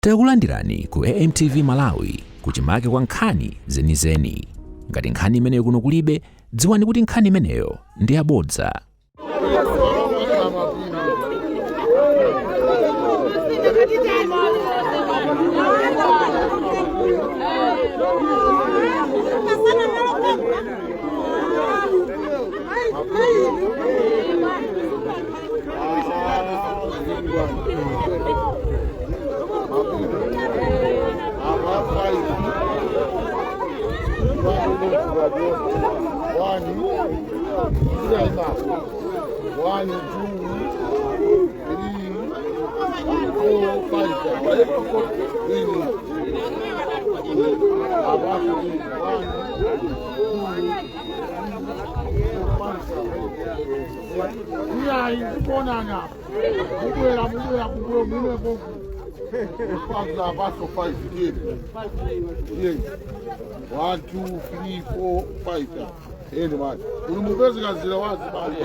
Takulandirani ku AMTV Malawi, kuchimake kwa nkhani zenizeni. Ngati nkhani imeneyo kuno kulibe, dziwani kuti nkhani imeneyo ndi yabodza. One, two, three, four, five. Iyayi, kuonana kubwera mubwera kubwera mune konku paso 5 yeah. 1 2 3 4 5. Ende manje uli mupezi kazira wazi bali.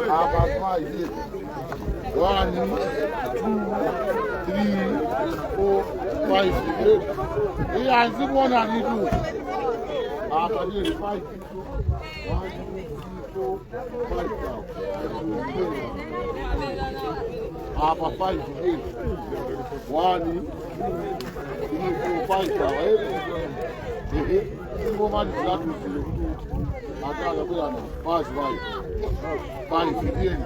Apa 5. 1 2 3 4 5. Iya, nzibona nitu apa ndiye 5 1 2 3 4 5. Apa 5 1 2 3 4 5. Ingoma ndizatuzile kuti ataka kuyana 5 5 5 ndiye 1 2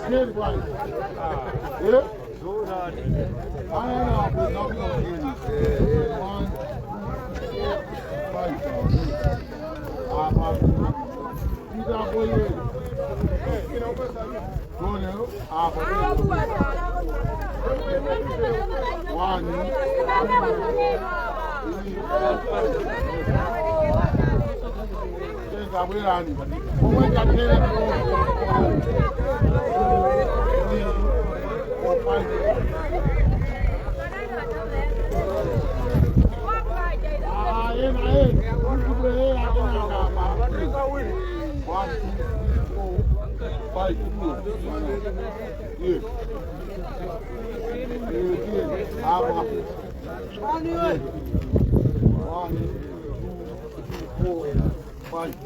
3 4 5 1 2 4 5.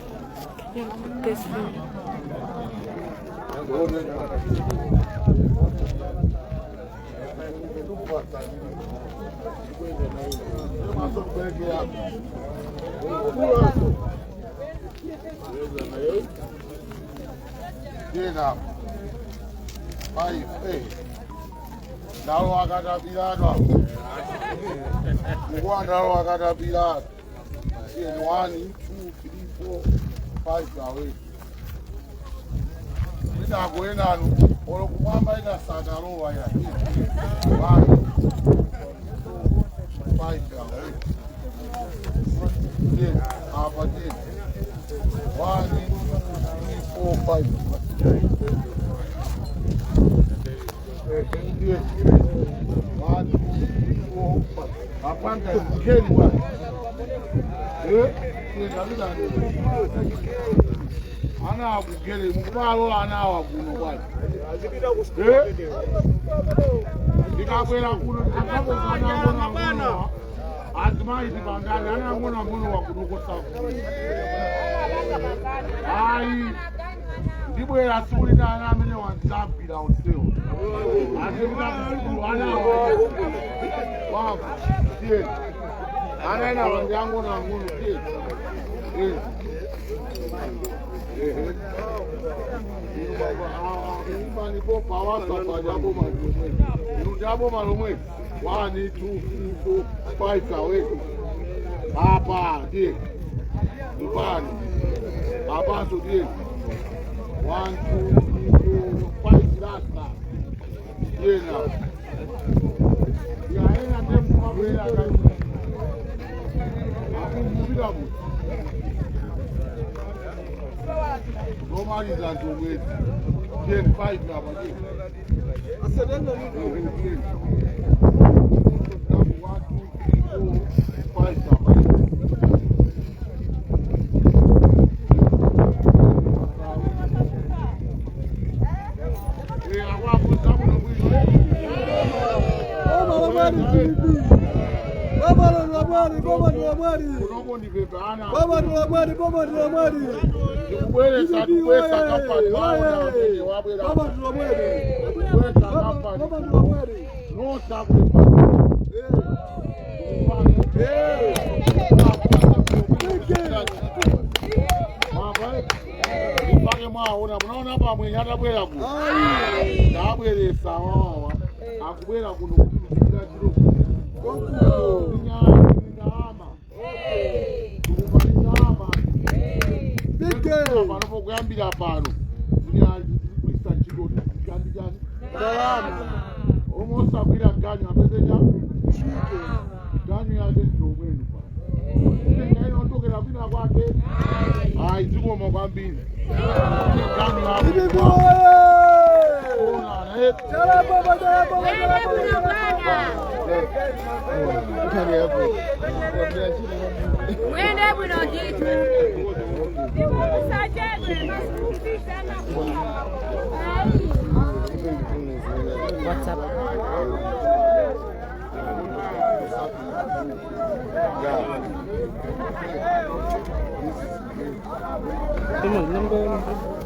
Can you put this in? Ndalo akatapiratu mukuwa ndalo akatapiratu 1 2 3 4 5 away inakuenanu olokumwamba inasakalowa ya 1 2 5 away 10 apa 10 1 2 3 4 5. 1 2 3 4 5. Apanta keli bwana. Ana akugere mukubalo ana awakuno bwana. Ndikabwera kuno ndikabona azimayi tipangani ana ang'ono ang'ono wakunokosa. Ayi ndibwera tsiku lina ana amene wanzagwira onsewo. Azipita kusukulu ana wawo. Ana ena wandi ang'ono ang'ono tiye. Inu ndaboma lomwe. 1 2 3 4 5 aweko. Apa ndiye. Ndupani. Apanso ndiye. 1 2 3 4 5 lasta. Ndiye na. Yaena ndiye mumabwera kani. Akumubira kuti. Nomaliza ntomwezi. Ndiye 5 apa ndiye. One, two, three, four, five, apa. Eh, akwafunza muno bwino. Boma la mwali TVP. Boma la mwali, boma la mwali. Kunoko ndipepana. Boma la mwali, boma la mwali. Ndikubweresa kubwesa kampani waona amene wabwera. Boma la mwali. Kubwesa kampani. Boma la mwali. Nosa kulepana. Eh. Mpake mwaona, munaona pamwe atabwera kuno. Ai. Ndabweresa wawawa akubwera kuno kuchira chiro Konkuno. ndalama tikumva ndi ndalama. Big. Pano pokuyambira pano zigwisa ntchito chandi chani. Ndalama. Omwe osagwira ganyu apeze cha ganyu yake ndiomwenu pano tengaina ondokera kwina kwake. Ayi, zikoma kwambiri ganyu yako. TVP oye. Onana, eh. Chala baba, chala baba, chala baba. Mwende bwino ndithu. Musachedwe masikufisa. WhatsApp.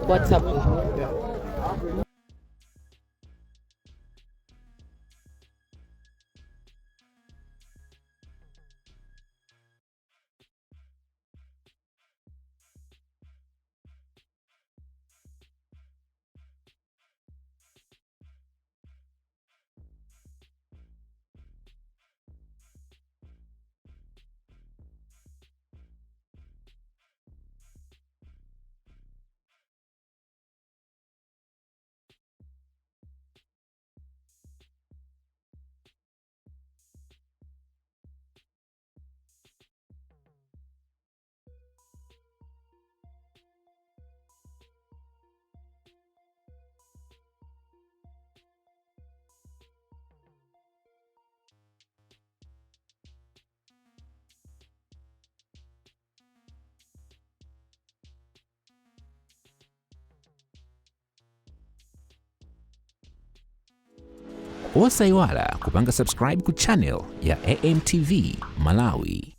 WhatsApp. Osayiwala kupanga subscribe ku channel ya AMTV Malawi.